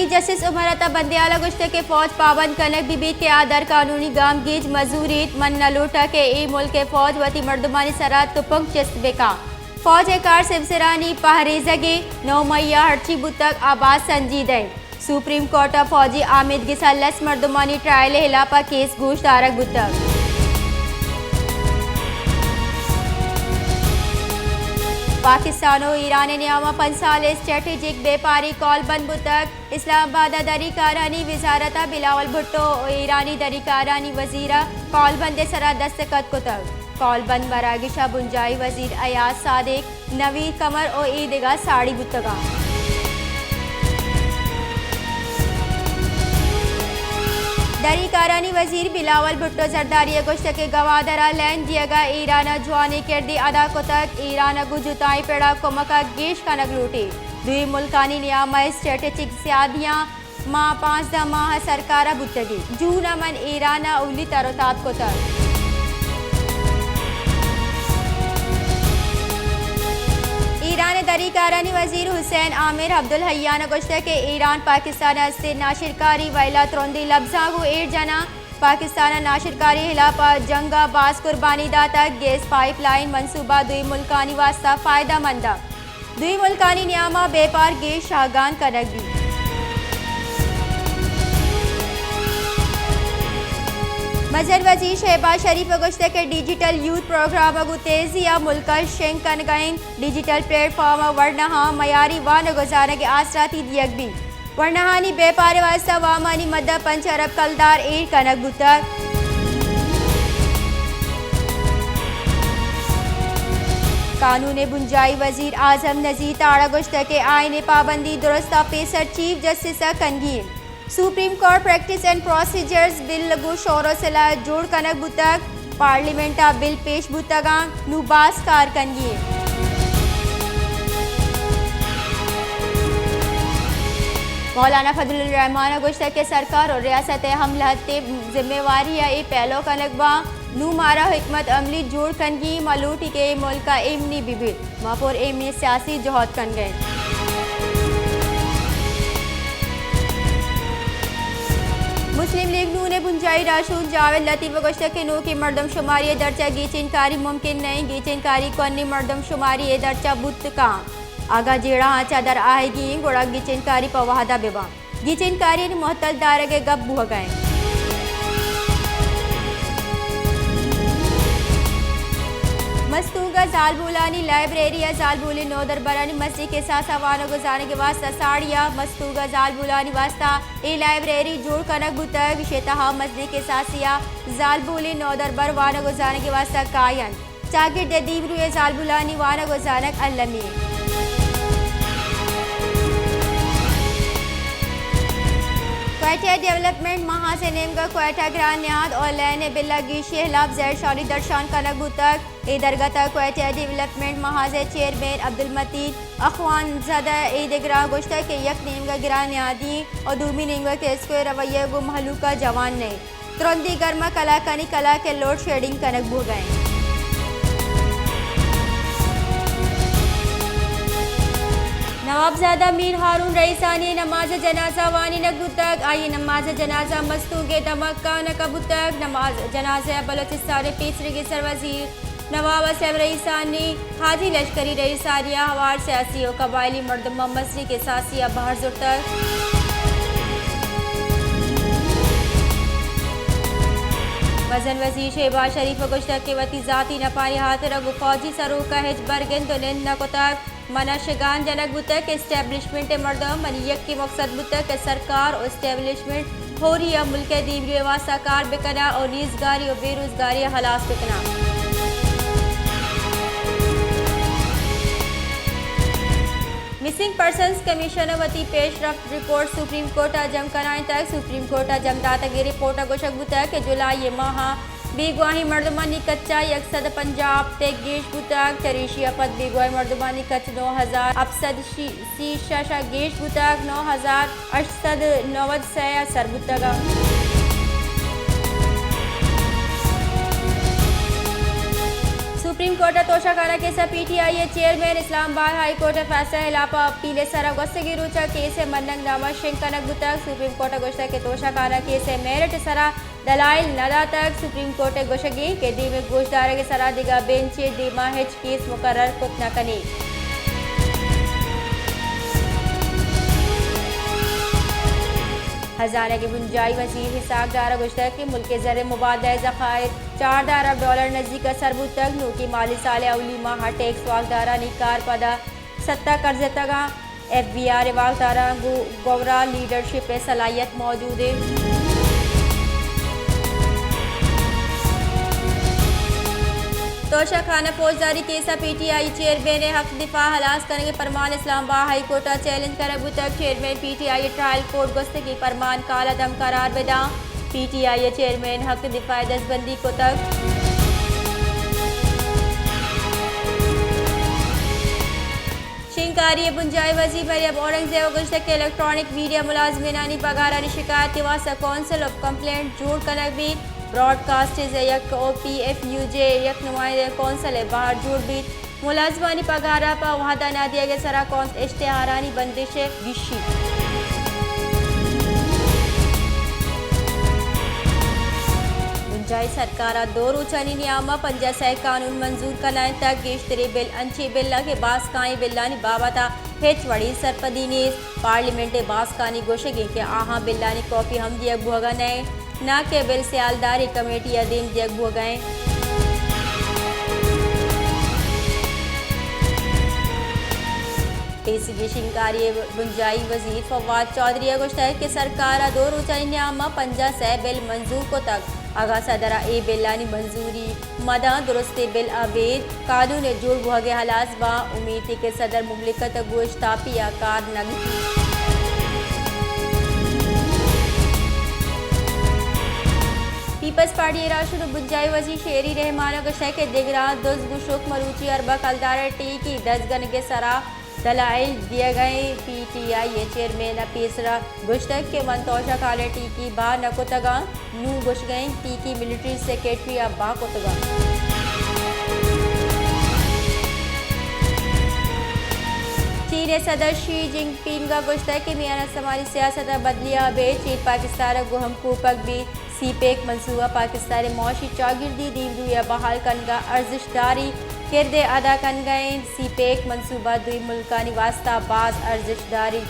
Chief justice Umar عطا بندیال ءَ گوشتگ کہ فوج پابند کنگ بہ بیت کہ آ در قانونی گامگیج مہ زوریت۔ من نہ لوٹاں کہ اے ملک ءِ فوج وتی مردمانی سرا تپنگ چست بہ کنت۔ فوج ءِ کار سیمسرانی پہریزگ اِنت۔ نو مئی ءَ ہرچی بوتگ، آ باز سنجیدہ اِنت۔ سپریم کورٹ ءَ فوجی آمیدگس ءَ لس مردمانی ٹرائل ءِ ہلاپ ءَ کیس گوش دارگ بوتگ۔ پاکستان ءُ ایران ءِ نیام ءَ پنچ سال ءِ اسٹریٹجک بیپاری کول بند بوتگ۔ اسلام آباد ءَ دری کارانی وزارت ءَ بلاول بھٹو ءُ ایرانی دری کارانی وزیر ءَ کول بند ءِ سرا دستخط کتگ۔ کول بند مراگش ءَ بنجاہی وزیر ایاز صادق، نوید قمر ءُ اے دگہ ساڑی بوتگ اَنت۔ دری کارانی وزیر بلاول بھٹو زرداری ءَ گوشتگ کہ گوادر ءَ لین دیگ ءَ ایران ءَ جوانیں کردے ادا کتگ۔ ایران ءَ گوں جتائیں پڑ ءَ کمک ءَ گیش کنگ لوٹیت۔ دوئیں ملکانی نیام ءَ اسٹریٹجک سیادیاں ماں پانزدہ ماہ ءَ سرکار ءَ بوتگ اَنت۔ جون ءَ من ایران ءَ اولی تر ءُ تاب کتگ۔ ایران ءِ دری کارانی وزیر حسین عامر عبداللہیان ءَ گوشتگ کہ ایران پاکستان ءِ استیں ناشرکاری وئیل ءَ ترندیں لبزاں گوں ایر جناں۔ پاکستان ءَ ناشرکاری ءِ ہلاپ ءَ جنگ ءَ باز قربانی داتگ۔ گیس پائپ لائن منصوبہ دوئیں ملکانی واستہ فائدہ مند اِنت۔ دوئیں ملکانی نیام ءَ بیپار گیش شاہگان کنگ بیت۔ مزن وزیر شہباز شریف ءَ گوشتگ کہ ڈیجیٹل یوتھ پروگرام ءَ گوں تیزی ءَ ملک ءَ شنگ کنگ ءَ اِنت۔ ڈیجیٹل پلیٹ فارم ءَ ورناہاں معیاری وانگ ءُ زانگ ءِ آسراتی دیگ بیت۔ ورناہانی بیپار ءِ واستہ وامانی مد ءَ پنچ ارب کلدار ایر کنگ بوتگ۔ قانون ءِ بنجاہی وزیر اعظم نذیر تاڑ ءَ گوشتگ کہ آئین ءِ پابندی درست ءُ پیسر چیف جسٹس ءَ کنگی اِنت۔ Supreme court practice and procedures bill گوں شور ءُ صلاح جوڑ کنگ بوتگ۔ پارلیمنٹ ءَ بل پیش بوتگ اَنت، نوں باز کار کنگی اِنت۔ مولانا فضل الرحمان ءَ گوشتگ کہ سرکار ءُ ریاست ءِ ہم لہتیں ذمہ واری ءَ اے پیلو کنگ باں۔ نوں مارا حکمت عملی جوڑ کنگی، ما لوٹی کہ اے ملک ءَ ایمنی بہ بیت۔ ما پر ایمنی سیاسی جہد کنگ ءَ ایں۔ مسلم لیگ نون ءِ بنجاہی راہشون جاوید لطیف ءَ گوشتگ کہ نوکیں مردم شماری ءِ درچ ءَ گیچین کاری ممکن نہ اِنت۔ گیچین کاری کوہنیں مردم شماری ءِ درچ ءَ بوت کنت۔ اگاں جیڑہاں چہ در آہگی اِنت، گڑا گیچین کاری پہ وہد ءَ بہ بنت۔ گیچین کاری ءِ معطل دارگ ءِ گپ بوہگ ءَ اِنت۔ مستونگ ءَ زالبولانی لائبریری ءَ زالبولیں نودربرانی مزنیں کساس ءَ وانگ ءُ زانگ ءِ واستہ ساڑی ءَ۔ مستونگ ءَ زالبولانی واستہ اے لائبریری جوڑ کنگ بوتگ۔ ایشی ءِ تہا مزنیں کساسے ءَ زالبولیں نودربر وانگ ءُ زانگ ءِ واستہ کاینت۔ چاگرد ءِ دیمروئی ءَ زالبولانی وانگ ءُ زانگ المی اِنت۔ کوئٹہ ڈیولپمنٹ محاذ ءِ نیمگ ءَ کوئٹہ گران نہاد ءُ لین ءِ بل ءَ گیشی ءِ ہلاپ زہرشانی درشان کنگ بوتگ۔ اے درگت ءَ کوئٹہ ڈیولپمنٹ محاذ ءِ چیئرمین عبدالمتین اخوانزادہ ءُ اے دگراں گوشتگ کہ یک نیمگ ءَ گران نہادی اِنت ءُ دومی نیمگ ءَ ٹیسکو ءِ رویہ گوں مہلوک ءَ جوان نہ اِنت۔ ترندیں گرم ءَ کلاکانی کلاک ءَ لوڈ شیڈنگ کنگ بوگ ءَ اِنت۔ نوابزادہ میر ہارون رئیسانی ءِ نماز جنازہ وانینگ بوتگ۔ آئی ءِ نماز جنازہ مستونگ ءِ دمگ کانک ءَ بوتگ۔ نماز جنازہ ءَ بلوچستان ءِ پیسریگیں سروزیر نواب اسلم رئیسانی، حاجی لشکری رئیسانی ءَ ہوار سیاسی ءُ قبائلی مردماں مزنیں کساسے ءَ بہر زرتگ۔ مزن وزیر شہباز شریف ءَ گوشتگ کہ وتی ذاتی نپانی ہاترا گوں فوجی سروک ءَ ہچبر گند ءُ نند نہ کتگ۔ من ءَ شگان جنگ بوتگ کہ اسٹیبلشمنٹ ءِ مردم، منی یکیں مقصد بوتگ کہ سرکار ءُ اسٹیبلشمنٹ ہوری ءَ ملک ءِ دیمروئی ءِ واستہ کار بہ کناں ءُ نیزگاری ءُ بے روزگاری ءَ ہلاس بہ کناں۔ مسنگ پرسنز کمیشن ءَ وتی پیش رفت رپورٹ سپریم کورٹ ءَ جم کنائینتگ۔ سپریم کورٹ ءَ جم داتگیں رپورٹ ءَ گوشگ بوتگ کہ جولائی ءِ ماہ ءَ بیگواہیں مردمانی کچ ءَ یک سد ءُ پنجاہ ہپتگ گیش بوتگ۔ چریشی ءَ پد بیگواہیں مردمانی کچ نو ہزار ہپت سد سی شش ءَ گیش بوتگ، نو ہزار ہشت سد نود سئے ءَ سر بوتگ۔ سپریم کورٹ ءِ توشہ خانہ کیس ءَ پی ٹی آئی ءِ چیئرمین، اسلام آباد ہائی کورٹ ءِ فیصلہ ءِ ہلاپ ءَ اپیل ءِ سرا گوستگیں روچ ءَ کیس ءِ مننگ نامہ شنگ کنگ بوتگ۔ سپریم کورٹ ءَ گوشتگ کہ توشہ خانہ کیس ءِ میرٹ ءِ سرا دلائل نہ داتگ۔ سپریم کورٹ ءِ گوشگ ایں کہ دیمے گوشدارگ ءِ سرا دگہ بینچ ءِ دیما ہچ کیس مقرر کت نہ کنیں۔ ہزانگ ءِ بنجاہی وزیر اسحاق ڈار ءَ گوشتگ کہ ملک ءِ زر ءِ مبادلہ ءِ ذخائر چاردہ ارب ڈالر ءِ نزیک ءَ سر بوتگ۔ نوکیں مالی سال ءِ اولی ماہ ءَ ٹیکس واکدارانی کار پدا ستا کرزتگ اَنت۔ ایف بی آر ءِ واکداراں گوں گورا لیڈرشپ ءِ صلاحیت موجود اِنت۔ توشہ خانہ فوجداری کیس ءَ پی ٹی آئی چیئرمین ءِ حق دفاع ءِ ہلاس کنگ ءِ پرمان اسلام آباد ہائی کورٹ ءَ چیلنج کنگ بوتگ۔ چیئرمین پی ٹی آئی ءِ ٹرائل کورٹ ءَ گوستگیں پرمان کالعدم قرار بداں۔ پی ٹی آئی ءِ چیئرمین ءِ حق دفاع ءِ دزبندی کتگ۔ شنگکاری ءِ بنجاہی وزیر مریم اورنگزیب ءَ گوشتگ کہ الیکٹرانک میڈیا ملازمینانی پگارانی شکایت ءِ واستہ کونسل آف کمپلینٹ جوڑ کنگ بیت۔ براڈ کاسٹرز ءِ یک او پی ایف یو جے ءِ یک نمائندہ کونسل ءِ بہر جوڑ بیت۔ ملازمانی پگار ءَ پہ وھد ءَ نہ دیگ ءِ سرا کونسل اشتہارانی بندش ءَ گیشیت۔ بنجاہی سرکار ءَ دو روچانی نیام ءَ پنجاہ سئے قانون منظور کنائینتگ۔ گیشتریں بل انچیں بل اَنت کہ باسکائیں بلانی بابت ءَ ہچ وڑیں سرپدی نیست۔ پارلیمنٹ ءِ باسکانی گوشگ اِنت کہ آہاں بلانی کاپی ہم دیگ بوہگ ءَ نہ اِنت، نہ کہ بل سیالداری کمیٹی ءَ دیم دیگ بوہگ ءَ اِنت۔ پیسریگیں شنگکاری ءِ بنجاہی وزیر فواد چوہدری ءَ گوشتگ کہ سرکار ءَ دو روچانی نیام ءَ پنجاہ سئے بل منظور کتگ۔ اگاں صدر ءَ اے بلانی منظوری مداں درستیں بل ءَ ابید قانون ءِ جوڑ بوہگ ءِ ہلاس باں۔ امیت اِنت کہ صدر مملکت ءَ گوں اشتاپی ءَ کار نہ گیپیت۔ پیپلز پارٹی ءِ راہشون ءُ بنجاہی وزیر شیری رحمان ءَ گوشتگ کہ دگراں دز گوں شوک مروچی اربہ کلدار ءِ ٹیکی دزگنگ ءِ سرا دلائل دیگ ءَ اِنت۔ پی ٹی آئی ءِ چیئرمین ءَ پیسرا گوشتگ کہ من توشہ خانہ ٹیکی بہا نہ کتگ اَنت، نوں گوشگ ءَ اِنت ٹیکی ملٹری سیکرٹری ءَ بہا کتگ اَنت۔ چین ءِ صدر شی جن پینگ ءَ گوشتگ کہ میان استمانی سیاست ءَ بدلی ءَ ابید چین پاکستان ءَ گوں ہمکوپگ بیت۔ سی پیک منصوبہ پاکستان ءِ معاشی چاگردی دیمروئی ءَ بحال کنگ ءَ ارزشت داریں کردے ادا کنگ ءَ اِنت۔ سی پیک منصوبہ دوئیں ملکانی واستہ باز ارزشت داریں۔